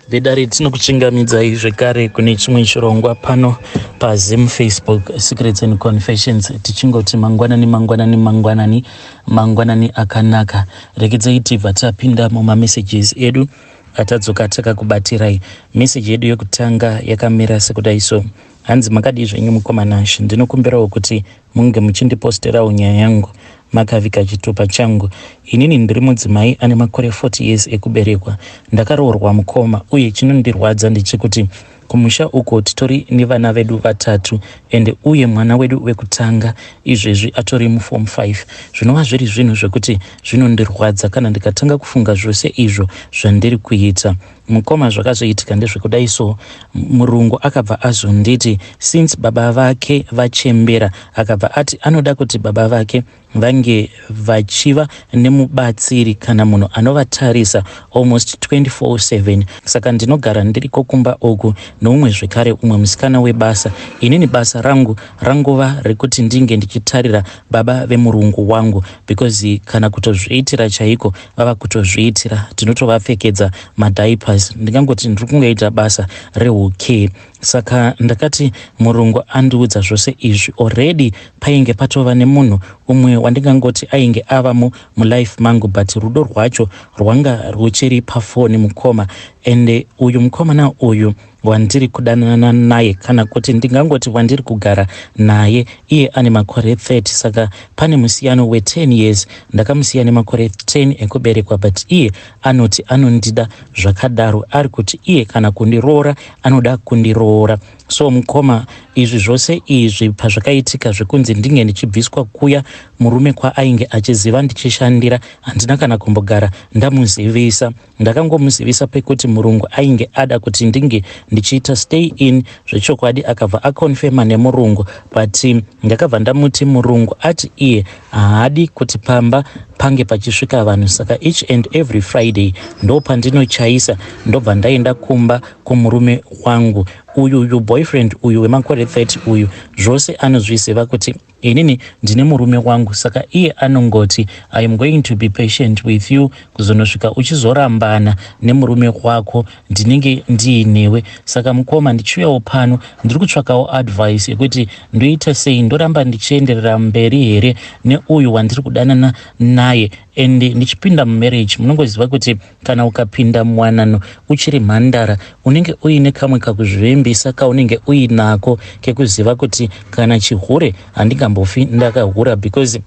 Vedare, tinokuchingamidzai zvekare kune chimwe chirongwa pano paZim Facebook Secrets and Confessions, tichingoti mangwanani, mangwanani, mangwanani, mangwanani akanaka. Regedzai tibva tapinda mumamessages edu atadzoka takakubatirai. Meseji yedu yekutanga yakamira sekudai so, hanzi, "Makadii zvenyu mukoma Nash? Ndinokumbirawo kuti munge muchindiposterawo nyaya yangu makavika chitupa changu. Inini ndiri mudzimai ane makore 40 years ekuberekwa. Ndakaroorwa mukoma, uye chinondirwadza ndechekuti kumusha uko titori nevana vedu vatatu, ende uye mwana wedu wekutanga izvezvi atori muform 5, zvinova zviri zvinhu zvekuti zvinondirwadza kana ndikatanga kufunga zvose izvo zvandiri kuita. Mukoma, zvakazoitika ndezvekudai so, murungu akabva azonditi since baba vake vachembera, akabva ati anoda kuti baba vake vange vachiva nemubatsiri kana munhu anovatarisa almost 24/7. Saka ndinogara ndiriko kumba uku noumwe zvekare umwe musikana webasa. Inini basa rangu rangova rekuti ndinge ndichitarira baba vemurungu wangu, because kana kutozviitira chaiko vava kutozviitira, tinotovapfekedza madiapers. Ndingangoti ndiri kungoita basa reukey. Saka ndakati murungu andiudza zvose izvi, already painge patova nemunhu umwe wandingangoti ainge avamo mulife mangu, but rudo rwacho rwanga ruchiri pafoni mukoma. Ende uyu mukomana uyu wandiri kudanana naye, kana kuti ndingangoti wandiri kugara naye, iye ane makore 30, saka pane musiyano we10 years. Ndakamusiya nemakore 10 ekuberekwa, but iye anoti anondida zvakadaro. Ari kuti iye kana kundiroora anoda kundiroora. So mukoma, izvi zvose izvi pazvakaitika zvekunzi ndinge ndichibviswa kuya murume kwaainge achiziva ndichishandira, handina kana kumbogara ndamuzivisa. Ndakangomuzivisa pekuti murungu ainge ada kuti ndinge ndichiita stay in. Zvechokwadi akabva aconfirma nemurungu, but ndakabva ndamuti murungu ati iye haadi kuti pamba pange pachisvika vanhu, saka each and every Friday ndo pandinochaisa, ndobva ndaenda kumba kumurume wangu uyu. Uyu boyfriend uyu wemakore 30 uyu, zvose anozviziva kuti inini ndine murume wangu, saka iye anongoti, 'I am going to be patient with you kuzonosvika uchizorambana nemurume wako, ndinenge ndiinewe.' Saka mukoma, ndichiuyawo pano ndiri kutsvakawo advice yekuti ndoita sei. Ndoramba ndichienderera mberi here neuyu wandiri kudanana naye and ndichipinda mumarriage? Munongoziva kuti kana ukapinda muwanano uchiri mhandara, unenge uine kamwe kakuzvivimbisa kaunenge uinako kekuziva kuti kana chihure handingambofi ndakahura, because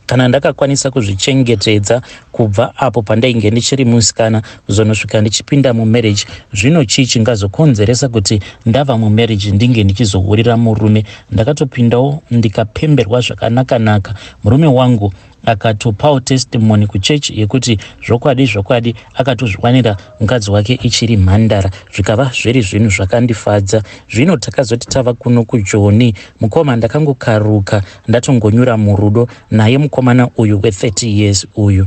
kana ndakakwanisa kuzvichengetedza kubva apo pandainge ndichiri musikana kuzonosvika ndichipinda mumarriage, zvino chii chingazokonzeresa kuti ndava mumarriage ndinge ndichizohurira murume? Ndakatopindawo ndikapemberwa zvakanaka-naka. Murume wangu akatopawo testimony kuchechi yekuti zvokwadi zvokwadi akatozviwanira mukadzi wake ichiri mhandara, zvikava zviri zvinhu zvakandifadza. Zvino takazoti tava kuno kuJoni, mukoma, ndakangokaruka ndatongonyura murudo naye mukomana uyu we30 years uyu.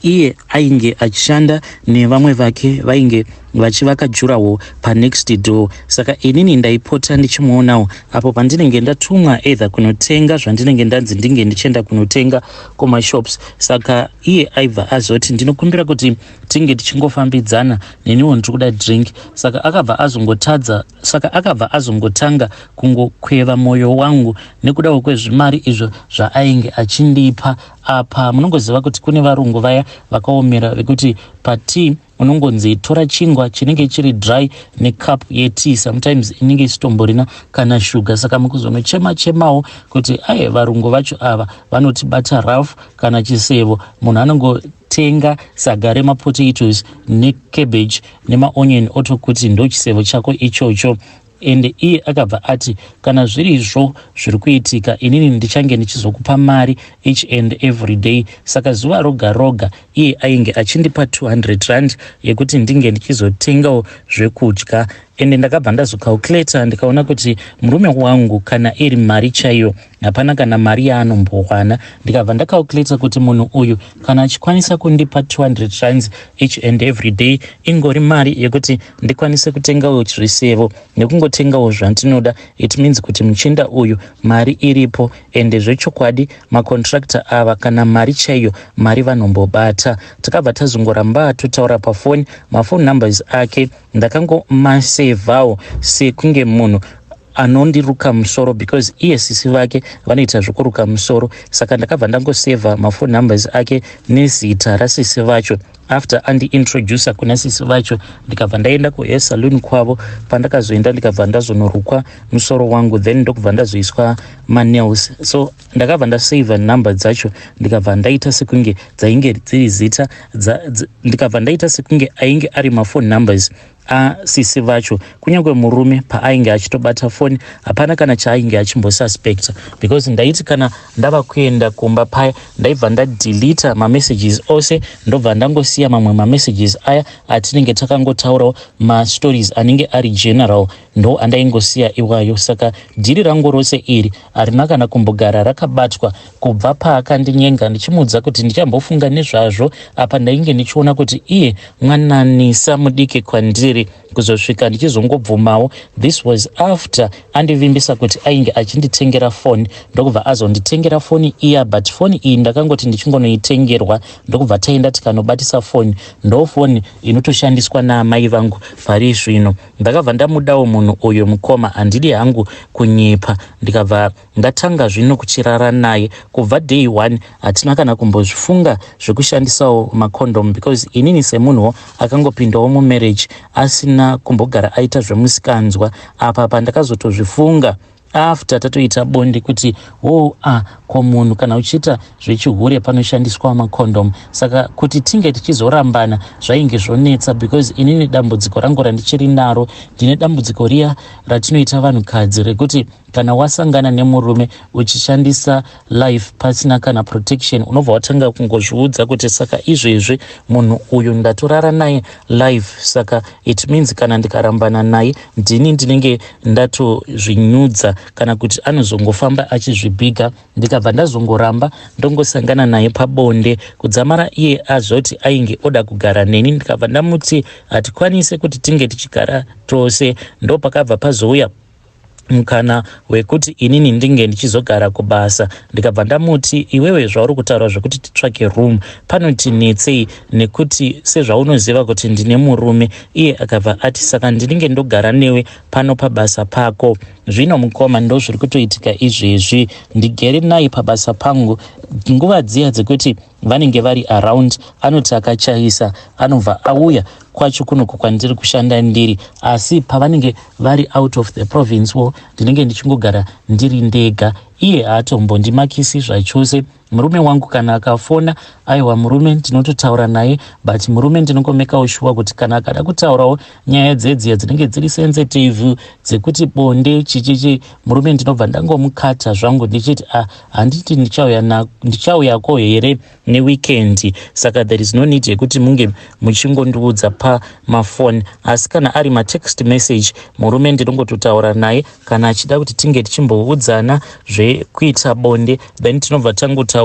Iye ainge achishanda nevamwe vake vainge vachivaka durawall panext door, saka inini ndaipota ndichimuonawo apo pandinenge ndatumwa either kunotenga zvandinenge ndanzi ndinge ndichienda kunotenga kumashops. Saka iye aibva azoti, 'Ndinokumbira kuti tinge tichingofambidzana, neniwo ndiri kuda drink.' Saka akabva azongotadza, saka akabva azongotanga kungokweva mwoyo wangu nekudawo kwezvimari izvo zvaainge achindipa. Apa munongoziva kuti kune varungu vaya vakaomera vekuti patii unongonzi tora chingwa chinenge chiri dry necup yetea, sometimes inenge isitomborina kana shuga. Saka mukuzonochema chemawo kuti ai, varungu vacho ava vanotibata rough, kana chisevo munhu anongotenga saga remapotatoes necabbage nemaonion, otokuti ndo chisevo chako ichocho. Ende iye akabva ati, 'Kana zvirizvo zviri kuitika, inini ndichange ndichizokupa mari each and every day.' Saka zuva roga roga iye ainge achindipa 200 rand yekuti ndinge ndichizotengawo zvekudya. Ende ndakabva ndazocalculata ndikaona kuti murume wangu kana iri mari chaiyo, hapana kana mari yaanombowana. Ndikabva ndacalculata kuti munhu uyu kana achikwanisa kundipa 200 rands each and every day, ingori mari yekuti ndikwanise kutengawo zvisevo nekungotengawo zvandinoda, it means kuti muchinda uyu mari iripo. Ende zvechokwadi macontractor ava kana mari chaiyo, mari vanombobata. Takabva tazongoramba totaura pafoni. Mafone numbers ake ndakangomasevhawo sekunge munhu anondiruka musoro, because iye sisi vake vanoita zvekuruka musoro. Saka ndakabva ndangosevha mafone numbers ake nezita rasisi vacho. After andiintroduca kuna sisi vacho, ndikabva ndaenda kuhair saloon kwavo. Pandakazoenda, ndikabva ndazonorukwa musoro wangu, then ndokubva ndazoiswa manails. So ndakabva ndasavha number dzacho, ndikabva ndaita sekunge dzainge dziri zita, ndikabva ndaita sekunge ainge ari mafone numbers asisi vacho. Kunyange murume paainge achitobata foni, hapana kana chaainge achimbosuspecta, because ndaiti kana ndava kuenda kumba paya, ndaibva ndadeleta mamessages ose, ndobva ndangosiya mamwe mamessages aya atinenge takangotaurawo mastories anenge ari general, ndo andaingosiya iwayo. Saka dhiri rangu rose iri harina kana kumbogara rakabatwa kubva paakandinyenga ndichimuudza kuti ndichambofunga nezvazvo. Apa ndainge ndichiona kuti iye mwananisa mudiki kwandiri, kuzosvika ndichizongobvumawo. This was after andivimbisa kuti ainge achinditengera foni, ndokubva azonditengera foni iya. But foni iyi ndakangoti ndichingonoitengerwa, ndokubva taenda tikanobatisa foni. Ndo foni inotoshandiswa naamai vangu pari zvino. Ndakabva ndamudawo munhu uyu, mukoma, handidi hangu kunyepa. Ndikabva ndatanga zvino kuchirara naye. Kubva day one hatina kana kumbozvifunga zvekushandisawo macondom, because inini semunhuwo akangopindawo mumarriage asina kumbogara aita zvemusikanzwa, apa pandakazotozvifunga after tatoita bonde kuti wo a ko munhu kana uchiita zvechihure panoshandiswa macondom. Saka kuti tinge tichizorambana zvainge zvonetsa, because inini dambudziko rangu randichiri naro, ndine dambudziko riya ratinoita vanhukadzi rekuti kana wasangana nemurume uchishandisa life pasina kana protection, unobva watanga kungozviudza kuti saka izvezvi munhu uyu ndatorara naye life, saka it means kana ndikarambana naye ndini ndinenge ndatozvinyudza, kana kuti anozongofamba achizvibhiga. Ndikabva ndazongoramba ndongosangana naye pabonde kudzamara iye azoti ainge oda kugara neni. Ndikabva ndamuti hatikwanise kuti tinge tichigara tose. Ndopakabva pazouya mukana wekuti inini ndinge ndichizogara kubasa. Ndikabva ndamuti, "Iwewe zvauri kutaura zvekuti titsvake room panotinetsei, nekuti sezvaunoziva kuti ndine murume?" Iye akabva ati, "Saka ndinenge ndogara newe pano pabasa pako?" Zvino mukoma, ndo zviri kutoitika izvezvi. Ndigere naye pabasa pangu. Nguva dziya dzekuti vanenge vari around, anoti akachaisa anobva auya kwacho kunoku kwandiri kushanda ndiri, asi pavanenge vari out of the province wo, ndinenge ndichingogara ndiri ndega. Iye haatombondimakisi zvachose. Murume wangu kana akafona, aiwa, murume ndinototaura naye, but murume ndinongomekawo sure kuti kana akada kutaurawo nyaya dzedziya dzinenge dziri sensitive dzekuti bonde chichichi, murume ndinobva ndangomukata zvangu ndichiti, "Ah, handiti ndichauyako here neweekend? Saka there is no need yekuti munge muchingondiudza pamafoni." Asi kana ari matext message, murume ndinongototaura naye. Kana achida kuti tinge tichimboudzana zvekuita bonde, then tinobva tangotaura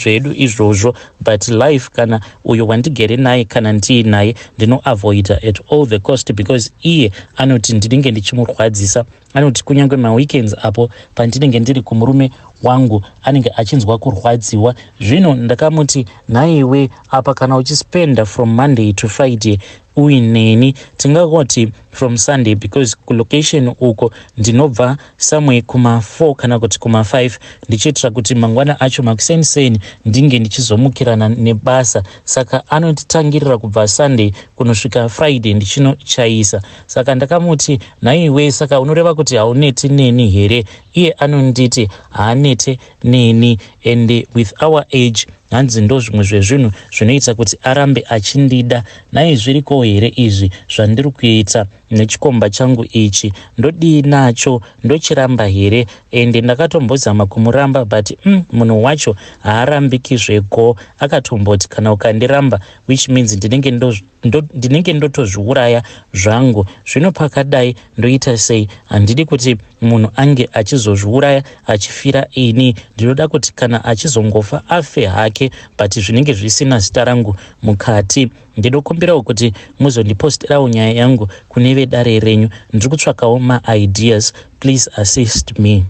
zvedu izvozvo. But life, kana uyo wandigere naye, kana ndiinaye, ndinoavoida at all the cost, because iye anoti ndinenge ndichimurwadzisa. Anoti kunyange maweekends apo pandinenge ndiri kumurume wangu, anenge achinzwa kurwadziwa. Zvino ndakamuti, "Nhaiwe, apa kana uchispenda from Monday to Friday uineni, tingangoti from Sunday, because kulocation uko ndinobva somewhere kuma4 kana kuti kuma5, ndichiitira kuti mangwana acho makuseniseni ndinge ndichizomukirana nebasa. Saka anotitangirira kubva Sunday kunosvika Friday ndichinochaisa." Saka ndakamuti, "Nhaiwe, saka unoreva kuti hauneti neni here?" Iye anonditi haanete neni, and with our age, hanzi ndo zvimwe zvezvinhu zvinoita kuti arambe achindida. Nhai, zviriko here izvi zvandiri kuita? Nechikomba changu ichi ndodii nacho, ndochiramba here? Ende ndakatombozama kumuramba but munhu wacho haarambiki zvego. Akatomboti kana ukandiramba, which means ndinenge ndotozviuraya zvangu. Zvino pakadai ndoita sei? Handidi kuti munhu ange achizozviuraya achifira ini. Ndinoda kuti kana achizongofa afe hake, but zvinenge zvisina zita rangu mukati. Ndinokumbirawo kuti muzondiposterawo nyaya yangu kune vedare renyu. Ndiri kutsvakawo maideas, please assist me.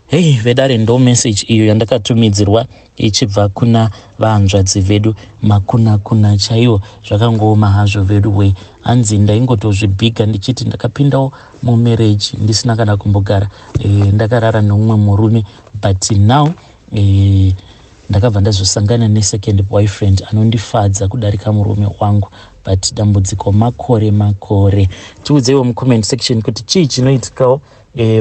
Hei vedare, ndo message iyo yandakatumidzirwa ichibva kuna vahanzvadzi vedu. Makuna kuna chaiwo, zvakangooma hazvo vedu we. Hanzi ndaingotozvibhiga ndichiti ndakapindawo mumarriage ndisina kana kumbogara ndakarara neumwe murume, but now ndakabva ndazosangana nesecond boyfriend anondifadza kudarika murume wangu, but dambudziko makore makore. Tiudzeiwo mucomment section kuti chii chinoitikawo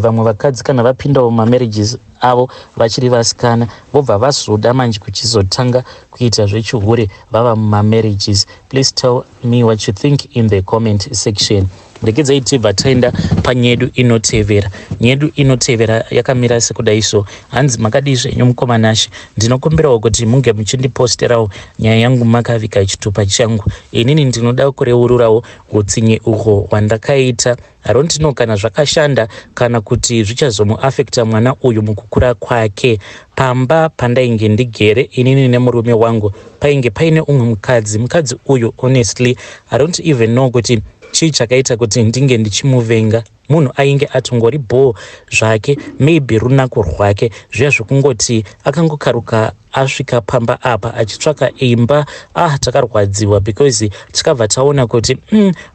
vamwe vakadzi kana vapindawo mumamarriages avo vachiri vasikana, vobva vazoda manje kuchizotanga kuita zvechihure vava mumamarriages. Please tell me what you think in the comment section. Regedzai tibva taenda panyedu inotevera. Nyedu inotevera yakamira sekudai so. Hanzi, "Makadii zvenyu mukoma Nashe? Ndinokumbirawo kuti munge muchindiposterawo nyaya yangu makavika chitupa changu. Inini ndinoda kureururawo utsinye uhwo hwandakaita. I don't know kana zvakashanda kana kuti zvichazomuafecta mwana uyu mukukura kwake. Pamba pandainge ndigere inini nemurume wangu painge paine umwe mukadzi. Mukadzi uyu, honestly, I don't even know kuti chii chakaita kuti ndinge ndichimuvenga. Munhu ainge atongori bhoo zvake, maybe runako rwake zviya zvekungoti akangokaruka asvika pamba apa achitsvaka imba. Ah, takarwadziwa because tikabva taona kuti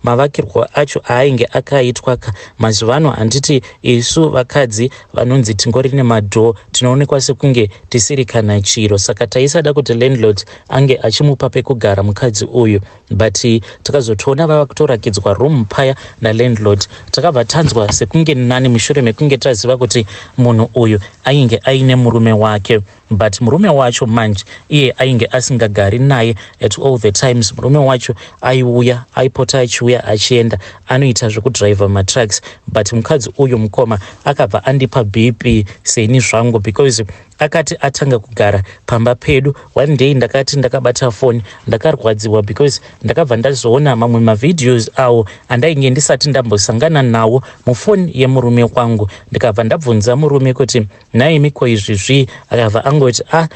mavakirwo acho aainge akaitwa ka. Mazuva ano handiti isu vakadzi vanonzi tingori nemadhoo tinoonekwa sekunge tisiri kana chiro, saka taisada kuti landlord ange achimupa pekugara mukadzi uyu. But takazotoona vava kutorakidzwa room paya nalandlord. Takabva tanzwa sekunge nani mushure mekunge taziva kuti munhu uyu ainge aine murume wake. But murume wacho manje iye ainge asingagari naye at all the times. Murume wacho aiuya, aipota achiuya achienda, anoita zvekudhiraivha matrucks. But mukadzi uyu, mukoma, akabva andipa BP seni zvangu, because akati atanga kugara pamba pedu, one day ndakati ndakabata foni, ndakarwadziwa because ndakabva ndazoona mamwe mavideos awo andainge ndisati ndambosangana nawo mufoni yemurume wangu. Ndikabva ndabvunza murume kuti, 'Nhaimi, ko izvi zvii?' Akabva angoti, 'Ah,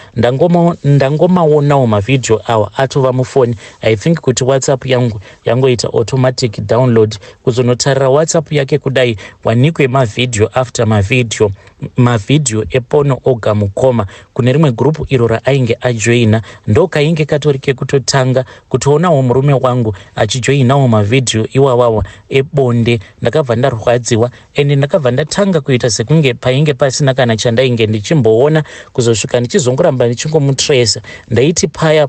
ndangomaonawo mavhidhiyo awa, atova mufoni. I think kuti WhatsApp yangu yangoita automatic download.' Kuzonotarira WhatsApp yake kudai, wanikwe mavhidhiyo after mavhidhiyo, mavhidhiyo eporn oga, mukoma, kune rimwe gurupu iro raainge ajoina. Ndokainge katori kekutotanga kutoonawo murume wangu achijoinawo mavhidhiyo iwawawa ebonde. Ndakabva ndarwadziwa ende ndakabva ndatanga kuita sekunge painge pasina kana chandainge ndichimboona, kuzosvika ndichizongoramba ndichingomutresa. Ndaiti paya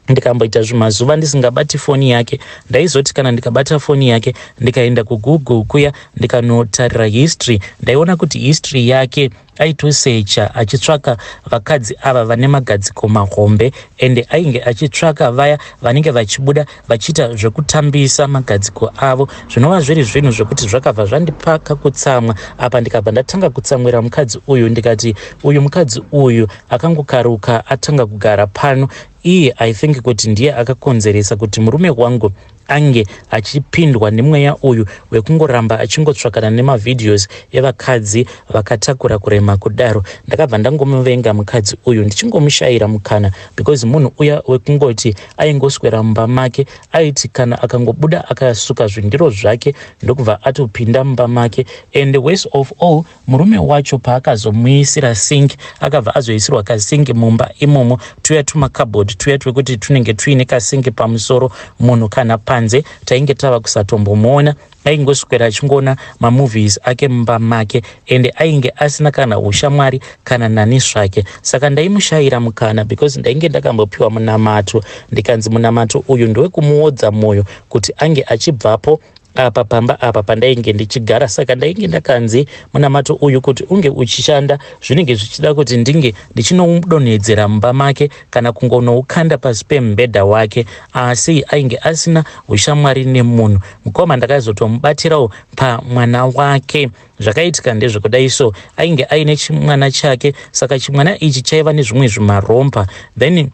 ndikamboita zvimazuva ndisingabati foni yake, ndaizoti kana ndikabata foni yake, ndikaenda kuGoogle kuya, ndikanotarira history, ndaiona kuti history yake aitosecha achitsvaka vakadzi ava vane magadziko mahombe, ende ainge achitsvaka vaya vanenge vachibuda vachiita zvekutambisa magadziko avo, zvinova zviri zvinhu zvekuti zvakabva zvandipa kakutsamwa apa. Ndikabva ndatanga kutsamwira mukadzi uyu, ndikati uyu mukadzi uyu akangokaruka atanga kugara pano, iye I think kuti ndiye akakonzeresa kuti murume wangu ange achipindwa nemweya uyu wekungoramba achingotsvakana nemavideos evakadzi vakatakura kurema kudaro. Ndakabva ndangomuvenga mukadzi uyu, ndichingomushayira mukana, because munhu uya wekungoti aingoswera mumba make. Aiti kana akangobuda akasuka zvindiro zvake, ndokubva atopinda mumba make. And worst of all, murume wacho paakazomuisira sink, akabva azoisirwa kasink mumba imomo, tuya tumakabhodhi tuya twekuti tunenge tuine kasink pamusoro. Munhu kana panze tainge tava kusatombomuona, aingoswera achingoona mamovies ake mumba make, ende ainge asina kana ushamwari kana nani zvake. Saka ndaimushayira mukana because ndainge ndakambopiwa munamato, ndikanzi munamato uyu ndewekumuodza mwoyo kuti ange achibvapo. Apa pamba apa pandainge ndichigara, saka ndainge ndakanzi munamato uyu kuti unge uchishanda zvinenge zvichida kuti ndinge ndichinoudonhedzera mumba make kana kungonoukanda pasi pemubhedha wake, asi ainge asina ushamwari nemunhu. Mukoma, ndakazotomubatirawo pamwana wake. Zvakaitika ndezvekudai so, ainge aine chimwana chake, saka chimwana ichi chaiva nezvimwe zvimarompa. Then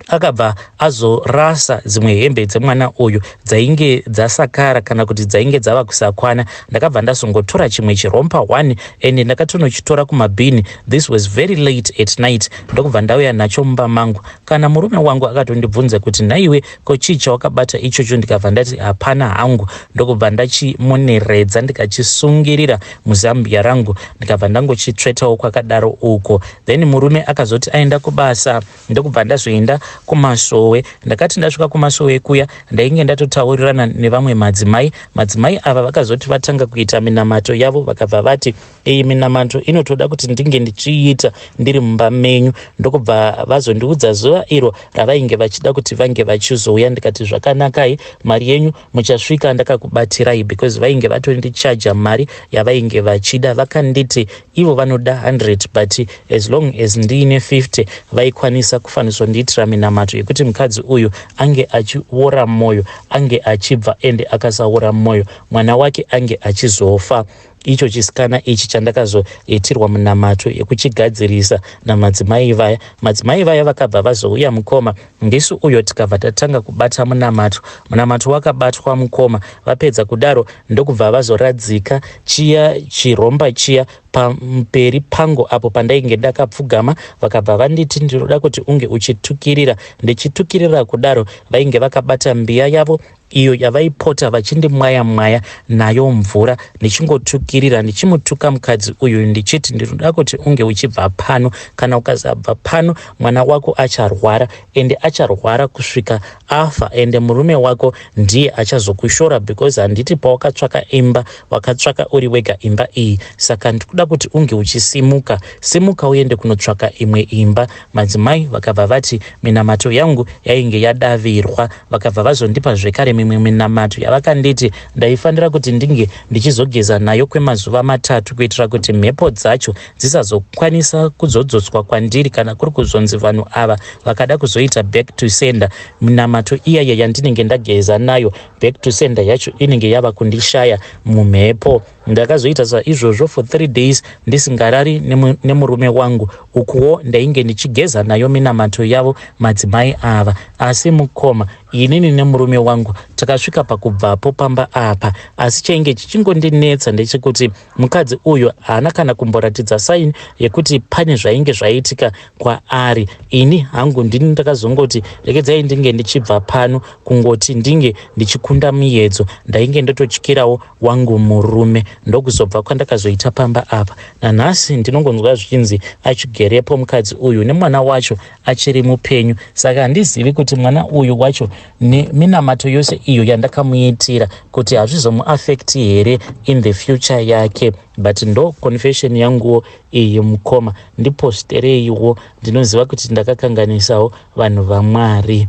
akabva azorasa dzimwe hembe dzemwana uyu dzainge dzasakara kana kuti dzainge dzava kusakwana. Ndakabva ndazongotora chimwe chirompa 1 and ndakatonochitora kumabhini. This was very late at night. Ndokubva ndauya nacho mumba mangu. Kana murume wangu akatondibvunza kuti, "Nhaiwe, ko chii chawakabata ichocho?" Ndikabva ndati, "Hapana hangu." Ndokubva ndachimoneredza, ndikachisungirira muzambia rangu, ndikabva ndangochitsvetawo kwakadaro uko. Then murume akazoti aenda kubasa, ndokubva ndazoenda kumasowe. Ndakati ndasvika kumasowe kuya, ndainge ndatotaurirana nevamwe madzimai. Madzimai ava vakazoti vatanga kuita minamato yavo, vakabva vati, "Iyi minamato inotoda kuti ndinge ndichiita ndiri mumba menyu." Ndokubva vazondiudza zuva iro ravainge vachida kuti vange vachizouya. Ndikati, "Zvakanakai, mari yenyu muchasvika ndakakubatirai," because vainge vatondichaja mari yavainge vachida. Vakanditi ivo vanoda 100, but as long as ndiine 50 vaikwanisa kufanizondiitira minamato yekuti mukadzi uyu ange achiora mwoyo, ange achibva, ende akasaora mwoyo mwana wake ange achizofa. Icho chisikana ichi chandakazoitirwa munamato yekuchigadzirisa namadzimai vaya. Madzimai vaya vakabva vazouya, mukoma, ndisu uyo tikabva tatanga kubata munamato. Munamato wakabatwa, mukoma. Vapedza kudaro, ndokubva vazoradzika chiya chiromba chiya pamberi pangu apo pandainge ndakapfugama. Vakabva vanditi, "Ndinoda kuti unge uchitukirira." Ndichitukirira kudaro, vainge vakabata mbiya yavo iyo yavaipota vachindimwaya mwaya nayo mvura, ndichingotukirira, ndichimutuka mukadzi uyu ndichiti, "Ndinoda kuti unge uchibva pano. Kana ukasabva pano, mwana wako acharwara, ende acharwara kusvika afa, ende murume wako ndiye achazokushora, because handiti pawakatsvaka imba wakatsvaka uri wega imba iyi? Saka ndikuda kuti unge uchisimuka, simuka uende kunotsvaka imwe imba." Madzimai vakabva vati minamato yangu yainge yadavirwa. Vakabva vazondipa zvekare mimwe minamato yavakanditi ndaifanira kuti ndinge ndichizogeza nayo kwemazuva 3, kuitira kuti mhepo dzacho dzisazokwanisa kuzodzotswa kwandiri. Kana kuri kuzonzi vanhu ava vakada kuzoita back to sender, minamato iyaya yandinenge ndageza nayo, back to sender yacho inenge yava kundishaya mumhepo. Ndakazoita saizvozvo for 3 days ndisingarari nemurume wangu, ukuwo ndainge ndichigeza nayo minamato yavo madzimai ava. Asi mukoma, inini nemurume wangu takasvika pakubvapo pamba apa, asi chainge chichingondinetsa ndechekuti mukadzi uyu haana kana kumboratidza sign yekuti pane zvainge zvaitika kwaari. Ini hangu ndini ndakazongoti, "Regedzai ndinge ndichibva pano." Kungoti ndinge ndichikunda muedzo, ndainge ndototyirawo wangu murume. Ndokuzobva kwandakazoita pamba apa. Nanhasi ndinongonzwa zvichinzi achigerepo mukadzi uyu, nemwana wacho achiri mupenyu. Saka handizivi kuti mwana uyu wacho neminamato yose iyo yandakamuitira kuti hazvizomuafekti here in the future yake. But ndo confession yanguwo iyi, mukoma, ndipostereiwo. Ndinoziva kuti ndakakanganisawo vanhu vaMwari.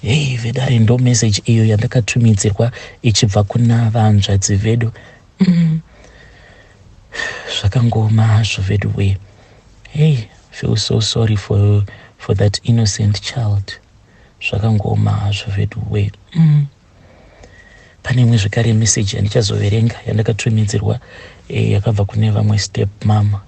Hei vedare, ndo message iyo yandakatumidzirwa ichibva kuna vanzvadzi vedu. Zvakangoma hazvo vedu we. Hey, feel so sorry for that innocent child. Zvakangoma hazvo vedu we. Pane imwe zvekare message yandichazoverenga yandakatumidzirwa, yakabva kune vamwe step mama.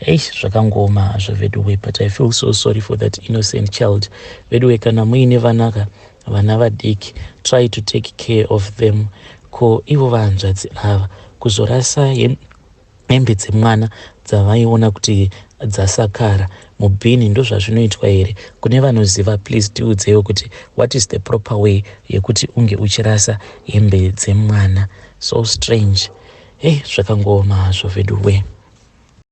Ei, zvakangoma hazvo vedu we, but I feel so sorry for that innocent child vedu we. Kana muine vanaka, vana vadiki, try to take care of them. Ko ivo vanzvadzi ava kuzorasa hembe dzemwana dzavaiona kuti dzasakara mubhini, ndo zvazvinoitwa here? Kune vanoziva, please tiudzeiwo kuti what is the proper way yekuti unge uchirasa hembe dzemwana. So strange. Hei, zvakangoma hazvo vedu we.